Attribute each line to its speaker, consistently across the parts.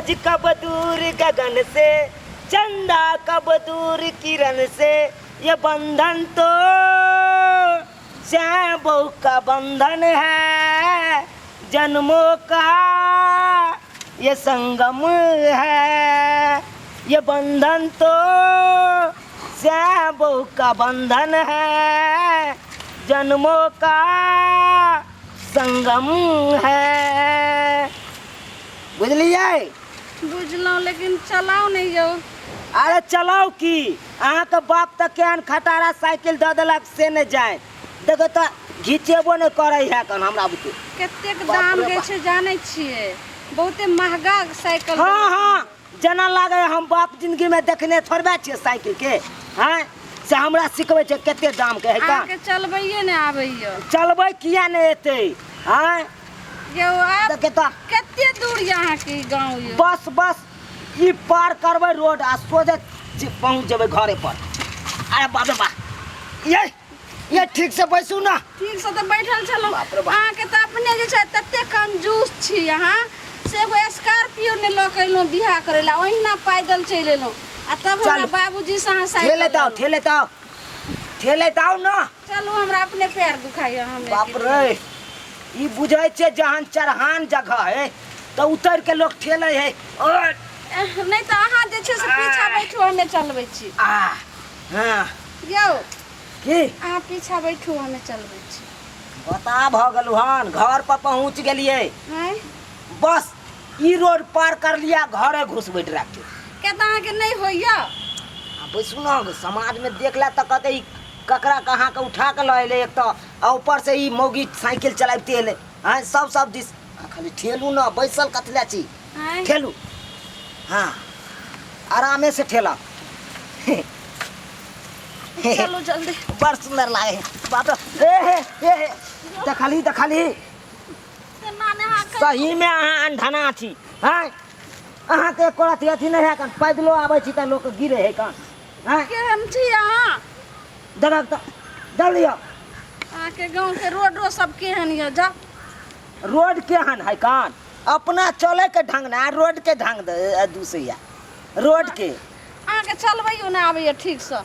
Speaker 1: सूरज कब दूर गगन से, चंदा कब दूर किरण से, ये बंधन तो श्याम बहू का बंधन है, जन्मों का ये संगम है, ये बंधन तो श्याम बहू का बंधन है, जन्मों का संगम है। बुझलियै?
Speaker 2: बुझलहुँ, लेकिन चलाउ नहि यौ।
Speaker 1: अरे चलाउ की, अहाँके बाप तऽ केहन खटारा साइकिल दऽ देलक से नहि जाय, देखो तऽ घिचेबो नहि करै है कन हमरा बुते।
Speaker 2: कतेक
Speaker 1: बाप
Speaker 2: दाम
Speaker 1: रे
Speaker 2: के
Speaker 1: बाप।
Speaker 2: छै जानै छियै? बहुते महगा साइकिल।
Speaker 1: हाँ हाँ, जेना लागै हम बाप जिंदगी में देखने थोड़बे छियै साइकिल के, हैं से हमरा सिखबै छै कते दाम के है का।
Speaker 2: अहाँके चलबैये नहि आबैया।
Speaker 1: चलबै किया नहि एतै? आँय
Speaker 2: यौ आब
Speaker 1: देखे तऽ
Speaker 2: कते दूर यऽ अहाँके ई गाँव यौ?
Speaker 1: बस बस, ई पार करबै रोड आ सोझे पहुँच जेबै घरे पर। अरे बाप रे बाप, ये ठीक से बैसू ना।
Speaker 2: ठीक से तऽ बैठल छलहुँ।
Speaker 1: बाप रे बाप।
Speaker 2: अहाँके तऽ अपने जे छै तते कंजूस छी अहाँ, से एगो स्कॉर्पियो नहि लऽ के एलहुँ बियाह करै लए, ओहिना पैदल चलि एलहुँ आ तब हमरा
Speaker 1: चलू।
Speaker 2: बाबूजी से अहाँ साइकिल
Speaker 1: ठेले दाओ
Speaker 2: लेलहुँ।
Speaker 1: ठेले दाओ, ठेले दाओ ना।
Speaker 2: चलू, हमरा अपने पैर दुखाइया। हम
Speaker 1: बाप रे, ई बुझै छै जहन चढ़ान जगह है तऽ उतर के लोग ठेले है और
Speaker 2: नहि तऽ अहाँ जे छै से पीछा बैठू, हमे चलबै छी।
Speaker 1: आ हाँ।
Speaker 2: यौ।
Speaker 1: की?
Speaker 2: अहाँ पीछा बैठू, हमे चलबै छी।
Speaker 1: बता भऽ गेलु हन, घर पर पहुँच गेलियै।
Speaker 2: आँय?
Speaker 1: बस ई रोड पार कर लिया, घरे घुसबै डायरेक्ट।
Speaker 2: किया तऽ अहाँके नहि होइया।
Speaker 1: आ बैसू ने, समाज में देख ले तऽ कहते ई ककरा कहाँ के उठा के लऽ एलै, एक तऽ आ ऊपर से ई मौगी साइकिल चलाबिते एलै। आँय सब सब दिस आ खाली ठेलू ने, बैसल कथी लए छी?
Speaker 2: आँय?
Speaker 1: ठेलू, हाँ आरामे से ठेला।
Speaker 2: चलू जल्दी।
Speaker 1: बड़ सुंदर लागे है बाप रे। ए हे ए हे, देखली देखली।
Speaker 2: केना ने अहाँ
Speaker 1: सही में अहाँ अनढना छी। हैं अहाँके एको रत्ती अथी नहि है कन, पैदलो आबै छी तऽ लोक गिरे है कन। हैं
Speaker 2: केहन छी अहाँ?
Speaker 1: देखक तऽ जल्दी आउ।
Speaker 2: अहाँके गाँवके रोडो सब केहन यऽ जा।
Speaker 1: रोड केहन है कान, अपना चले के ढंग ना, रोड के ढंग दूसैया रोड के।
Speaker 2: अहाँके चलबैयो नहि आबैया ठीकसँ।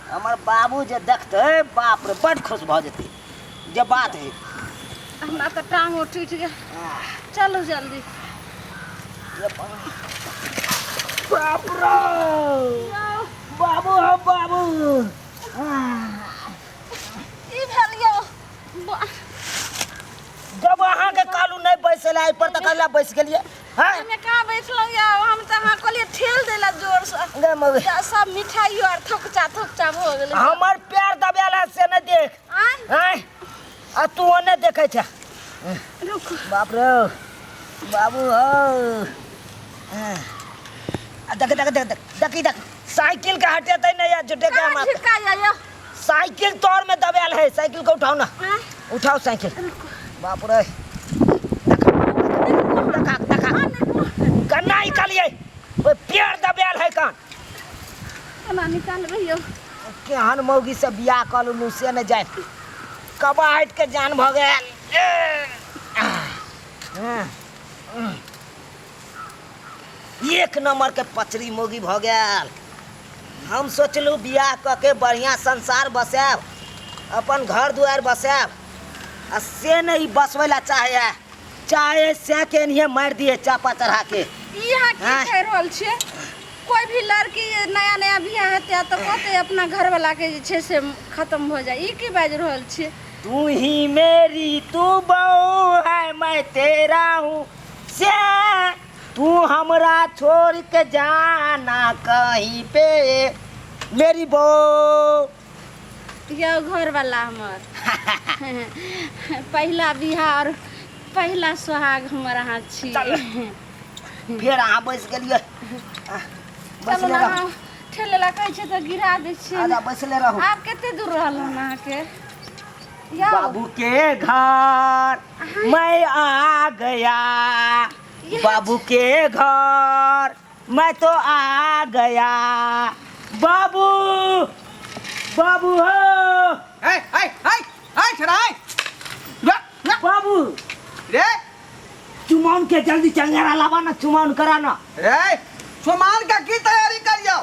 Speaker 1: हमर बाबू जे देखतै बाप रे बड खुश भऽ जेतै, जे बात है।
Speaker 2: हमरा तऽ टांगो टूटि गेल। चलू जल्दी।
Speaker 1: बाप रे बाबू, हो बाबू।
Speaker 2: ई भेल यौ
Speaker 1: जब अहाँके कहलू नहि बैसै लए एहि पर तऽ कहला बैस गेलियै। हैं
Speaker 2: हमे कहाँ बैठलहुँ यौ? हम तऽ अहाँ कहलियै ठेल दै लए जोरसँ।
Speaker 1: गे मौगी।
Speaker 2: तऽ सब मिठाइयो आर थोकचा थोकचा भऽ गेलै।
Speaker 1: हमर पैर दबायल है से नहि देख।
Speaker 2: आँय?
Speaker 1: आँय आ तू ओने देखै छ।
Speaker 2: रुकू।
Speaker 1: बाप रे बाबू हो, आ देख देख देख देख देखी देख, साइकिल के हटेतै नहीं है झूठे के।
Speaker 2: कहाँ
Speaker 1: हम
Speaker 2: झिटका यौ?
Speaker 1: साइकिल तोर में दबायल है, साइकिल के उठाओ ना।
Speaker 2: आँय?
Speaker 1: उठाओ साइकिल। बाप रे, देखा देखा कन्ना निकालिए, ओइ पेड़ दबायल है कान।
Speaker 2: केना निकालबै यौ?
Speaker 1: केहन मौगी से बियाह कऽ लेलहुँ से नहि जाय, कबा हटि के जान भऽ गेल। एक नंबर के पचरी मौगी भऽ गेल। हम सोचलहुँ बियाह कऽ के बढ़िआँ संसार बसायब, अपन घर दुआरि बसायब, आ से नहि ई बसबै लए चाहैए, चाहे से के एनाहिए मारि दिए चापा चढ़ा के।
Speaker 2: ई अहाँ की
Speaker 1: आँय?
Speaker 2: कहि रहल छियै? कोई भी लड़की नया नया बियाह हेतै तऽ कहतै अपना घरवाला के जे छै से खत्म भऽ जाय, ई की बाजि रहल छियै?
Speaker 1: तू ही मेरी तू बहू है मैं तेरा हूँ, से तू हमरा छोड़ के जाना कहीं पे मेरी बहू।
Speaker 2: यौ घरवाला, हमर पहिला बियाह और पहिला सोहाग हमर अहाँ छी।
Speaker 1: फेर अहाँ बैस गेलियै।
Speaker 2: चलू
Speaker 1: बैसले
Speaker 2: ने।
Speaker 1: रहू।
Speaker 2: अहाँ ठेले ला कहै छियै तऽ गिरा दै छियै।
Speaker 1: आजा, बैसले रहू।
Speaker 2: आब कते दूर रहल हन अहाँके यौ?
Speaker 1: बाबू के घर मैं आ गया, बाबू के घर मैं तो आ गया, बाबू बाबू हो।
Speaker 3: ए ए ए ए, छोड़ा ए, रुक रुक।
Speaker 1: बाबू।
Speaker 3: रे।
Speaker 1: चुमाउन के जल्दी चंगेरा लावा ना चुमाउन करा ना।
Speaker 3: रे चुमान के की तैयारी करियो?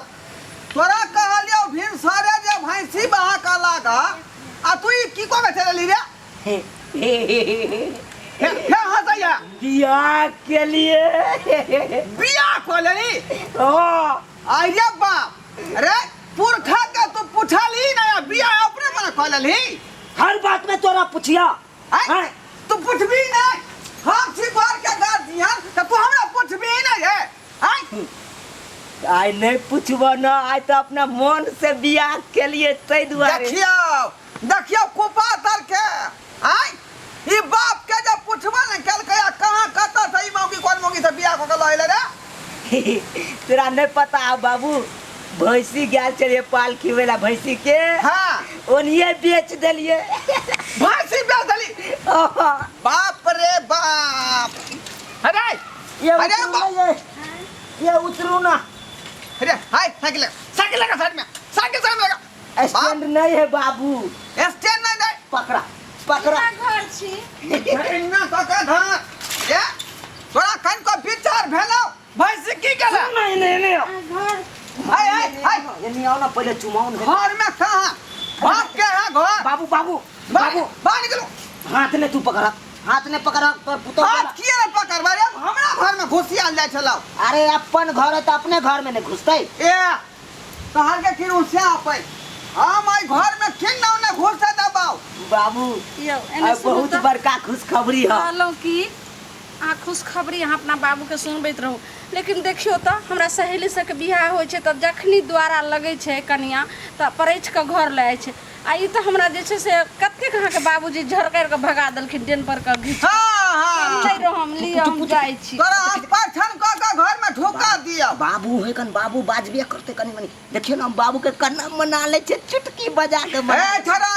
Speaker 3: तोरा कहलियो भिन सरे जे भैंसी बहा के लागा आ तू ई की कह के चलली रे? हे हे हंसैया।
Speaker 1: बियाह के लिए।
Speaker 3: बियाह कऽ लेली?
Speaker 1: ओ
Speaker 3: अरे बाप रे, पुरखा के तू पुछली ना, बियाह अपने मने कऽ लेली।
Speaker 1: हर बात में तोरा पुछिया।
Speaker 3: आँय? तू पुछबी नहीं, हम छी घर के गार्जियन त तू हमरा पुछबी नहीं रे। आँय?
Speaker 1: आइ नहीं पुछबो ना, आइ तो अपना मन से बियाह के लिए तै दुआरे।
Speaker 3: देखियो देखियो कुपातर के। आँय ई बाप के जब पुछबो ने केलकै आ कहाँ कतऽ से ई मौगी कोन मौगी से बियाह कऽ के लऽ एलै रे।
Speaker 1: तोरा नहीं पता है बाबू, भैंसी गेल छलियै पाल खिबै ला भैंसी के।
Speaker 3: हाँ।
Speaker 1: ओनिये बेच देलियै।
Speaker 3: भैंसी बेच देली? बाप रे बाप। अरे
Speaker 1: ये
Speaker 3: अरे
Speaker 1: उतरू ना, ये उतरू ना।
Speaker 3: अरे हाय साइकिल लगा, साइकिल लगा साइड में, साइकिल साइड में लगा।
Speaker 1: स्टैंड नहीं है बाबू।
Speaker 3: स्टैंड नहीं नहीं।
Speaker 1: पकड़ा पकड़ा।
Speaker 2: घर छी
Speaker 3: इन्ना पकड़। हाँ ये तोरा कन को विचार भेलो भैंसी की केला?
Speaker 1: नहीं नहीं नहीं
Speaker 2: घर।
Speaker 3: हाय हाय हाय
Speaker 1: ये नहीं आओ ना, पहले चुमाऊं।
Speaker 3: घर में कहाँ बाप के है घर?
Speaker 1: बाबू बाबू बाबू
Speaker 3: बाहर निकलो।
Speaker 1: हाथ ने तू पकड़ा, हाथ ने पकड़ा तो पुतो।
Speaker 3: हाथ किए ने पकड़बा रे? हमरा घर में घुसी आल जाय छलौ।
Speaker 1: अरे अपन घर है तो अपने घर में नहीं घुसते।
Speaker 3: ए तोहर के फिर उसे आपै हम आई घर में किन ना ने घुसे दबाओ।
Speaker 1: बाबू
Speaker 2: यौ एने
Speaker 1: बहुत बड़का खुशखबरी है।
Speaker 2: कहलौं कि अहाँ खुशखबरी अहाँ अपना बाबूके सुनबैत रहू, लेकिन देखियौ तऽ हमरा सहेली सबके बियाह होइ छै तऽ जखनी द्वारा लगै छै कनिया तऽ परैछ कऽ घर लए जाइ छै, आ ई तऽ हमरा जे छै से कतेक अहाँके बाबूजी झरकारि कऽ भगा देलखिन डेन पर कऽ घीच।
Speaker 3: हाँ
Speaker 2: हम नहि रहम, लिअ हम जाइ छी।
Speaker 3: तोरा हम परछन कऽ कऽ घर में ढुका दियौ।
Speaker 1: बाबू है कन, बाबू बाजबे करते कनी मनी। देखियौ ना हम बाबू के कन्ना मना लै छै चुटकी बजा के।
Speaker 3: ए छोरा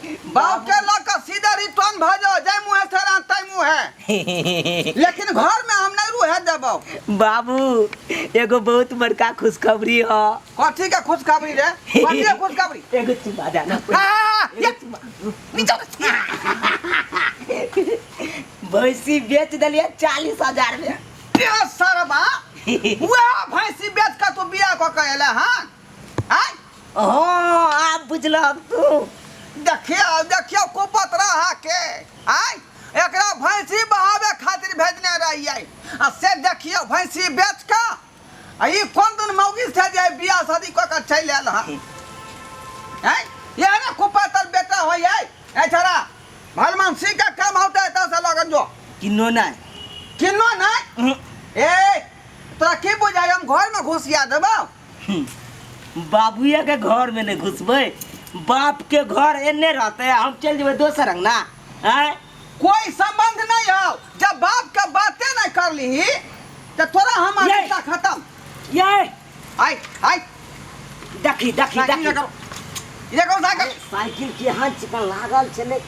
Speaker 3: बाप के लऽ कऽ सीधा रिटर्न भऽ जाओ, जाय मुँहे छोरा तै मुँहे, लेकिन घर में हम नहीं रुहे देबौ।
Speaker 1: बाबू एगो बहुत बड़का खुशखबरी ह।
Speaker 3: कथी के खुशखबरी रे? कथी के खुशखबरी?
Speaker 1: एगो चुमा जाना। भैंसी बेच देलियै 40,000 में।
Speaker 3: सरबा वएह भैंसी बेच कऽ तू बियाह कऽ के एले हन? आँय?
Speaker 1: हाँ आब बुझलक तू।
Speaker 3: देखियौ देखियौ कुपत रहा के। आँय एकरा भैंसी बहावे खातिर भेजने रहियै आ से देखियौ भैंसी बेच कऽ आ ई कोन दिन मौगी से जे बियाह शादी कऽ के चलि आयल हन। आँय इएह ने कुपतल बेटा होइयै। ए छोरा भलमानसी के काम होतै एतऽ से लगन जो।
Speaker 1: किनो नहि।
Speaker 3: किनो नहि? ए तोरा की बुझाइ हम घर में घुसिया देबौ?
Speaker 1: बाबूए के घर में नहीं घुसबै, बाप के घर एने रहते हम चल जेबै दोसर अंगना। आँय
Speaker 3: कोई संबंध नहीं हो, जब बाप के बाते नहीं कर ली तो तोरा हमार रिश्ता खत्म।
Speaker 1: ये
Speaker 3: आई आई
Speaker 1: देखी देखी देखी
Speaker 3: करो ये करो साइकिल।
Speaker 1: साइकिल के हाथ चिकन लागल छलै।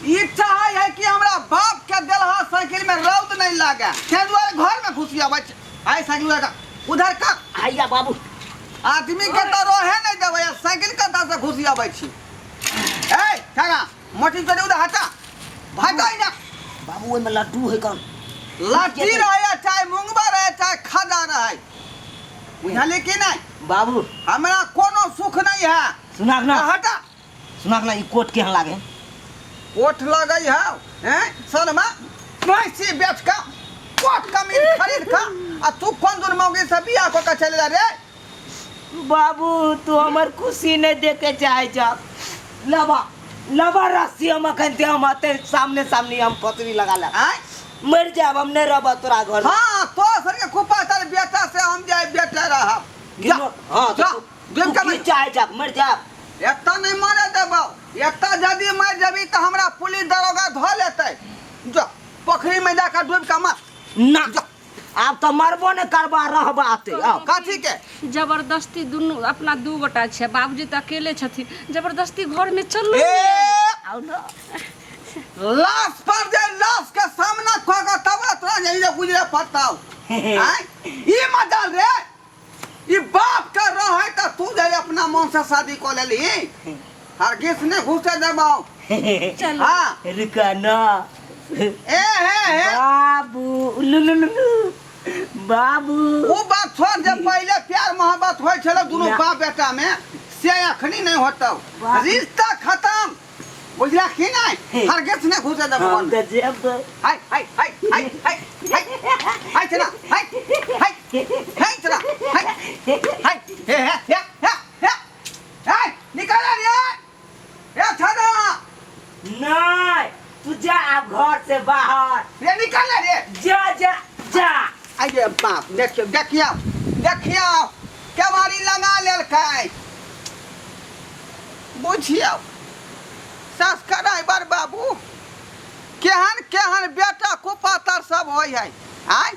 Speaker 3: ई चाहे है कि हमरा बाप के देलहा साइकिल में रौद नहीं लागे, ते दुआरे घर में घुसी आबै छै। आई साइकिल लगा उधर का।
Speaker 1: आइया बाबू
Speaker 3: आदमी के तो रहे नहीं देबै, साइकिल कतऽ से घुसी आबै छी। ए ठगा मोटी चोरी उधर हटा भागो ना।
Speaker 1: बाबू ओहिमे लड्डू है कौन?
Speaker 3: लड्डू रहे चाहे मुंगबा रहे चाहे खाजा रहे, बुझलियै कि नहीं?
Speaker 1: बाबू
Speaker 3: हमरा कोनो सुख नहीं है।
Speaker 1: सुनाक ना
Speaker 3: हटा।
Speaker 1: सुनाक ना ई कोट केहन लागे?
Speaker 3: कोट लगै है हैं सनमा भैंसी बेच कऽ कोट कमीज खरीद कऽ आ तू कोन दूर मौगी से बियाह कऽ के चलि जा रे।
Speaker 1: बाबू तू हमर खुशी नहीं देखे चाहे छ। लबा लबा रस्सी हम अखन ते हम अते सामने सामने हम पतरी लगा ले।
Speaker 3: आँय
Speaker 1: मर जाब हम नहीं रहब तोरा घर।
Speaker 3: हाँ तो सर के कुपा तर बेटा से हम जाए बेटा रहब। जा
Speaker 1: हाँ
Speaker 3: जा
Speaker 1: तू की चाहे छ मर जाब।
Speaker 3: एतऽ नहीं मरे देबौ, एतऽ यदि मर जेबी तऽ हमरा पुलिस दरोगा धऽ लेतै। जा पोखरी में जाकर डूबि कऽ मर
Speaker 1: ना। आब तऽ मरबो नहि करबा रहबा आते।
Speaker 3: कथी के
Speaker 2: जबरदस्ती दुनू अपना दू गोटा छै, बाबूजी तऽ अकेले छथिन, जबरदस्ती घर में चलू।
Speaker 1: आउ ना
Speaker 3: लाश पर जे लाश के सामना कऽ कऽ तब तोरा जे गुजरे पड़तौ। आँय ई मजाल रे, ई बाप के रहे तऽ तू जे अपना मन से शादी कऽ लेली, हरगिज नहि घुसे देबौ।
Speaker 2: चलू
Speaker 3: हाँ
Speaker 1: रुका ना।
Speaker 3: ए हे हे।
Speaker 1: बाबू, उल्लू लू लू लू। बाबू।
Speaker 3: ओ बात छोड़, जे पहिले प्यार मोहब्बत होइ छलै दुनू
Speaker 1: ना।
Speaker 3: बाप बेटा में, से अखनी नहीं होतौ।
Speaker 1: बाप।
Speaker 3: रिश्ता खत्म, बुझला कि नहीं? हरगिज नहीं घुसे देबो
Speaker 1: हम
Speaker 3: घर में।
Speaker 1: तऽ जेबै।
Speaker 3: हाय हाय हाय हाय हाय हाय हाय, चला हाय हाय हाय, चला हाय हाय, हे हे हे हे हे हे, निकाल रे ए छाड़ा।
Speaker 1: नहीं, तू जा आब घर से बाहर।
Speaker 3: रे, निकाल रे।
Speaker 1: जा जा जा।
Speaker 3: अरे बाप, देखियो देखियो देखियो, केवाड़ी लगा लेलकै। बुझियौ सब्सक्राइबर बाबू, केहन केहन बेटा कुपातर सब होइ है। आय,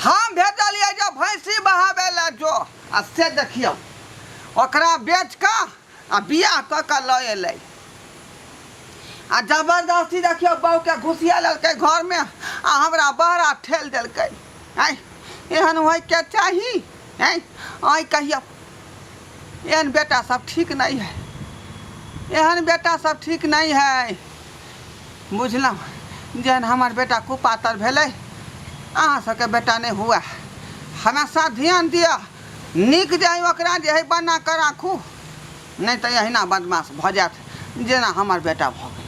Speaker 3: हम भेजलियै जे भैंसी बहाबै लए जो, आ से देखियौ ओकरा बेच कऽ आ बियाह कऽ कऽ लऽ एलै आ जबरदस्ती देखियौ बहूके घुसिया लेलकै घरमे आ हमरा बहरा ठेल देलकै। आँय, एहन होइके चाही? आँय, आँय कहियौ, एहन बेटा सब ठीक नहीं है, एहन बेटा सब ठीक नहीं है। बुझलहुँ, जेहन हमर बेटा कुपातर भेलै, अहाँ सबके बेटा नहि हुए। हमेशा ध्यान दिअ, नीक जे हइ ओकरा जे हइ बना कऽ राखू, नहि तऽ एहिना बदमाश भऽ जायत जेना हमर बेटा भऽ गेल।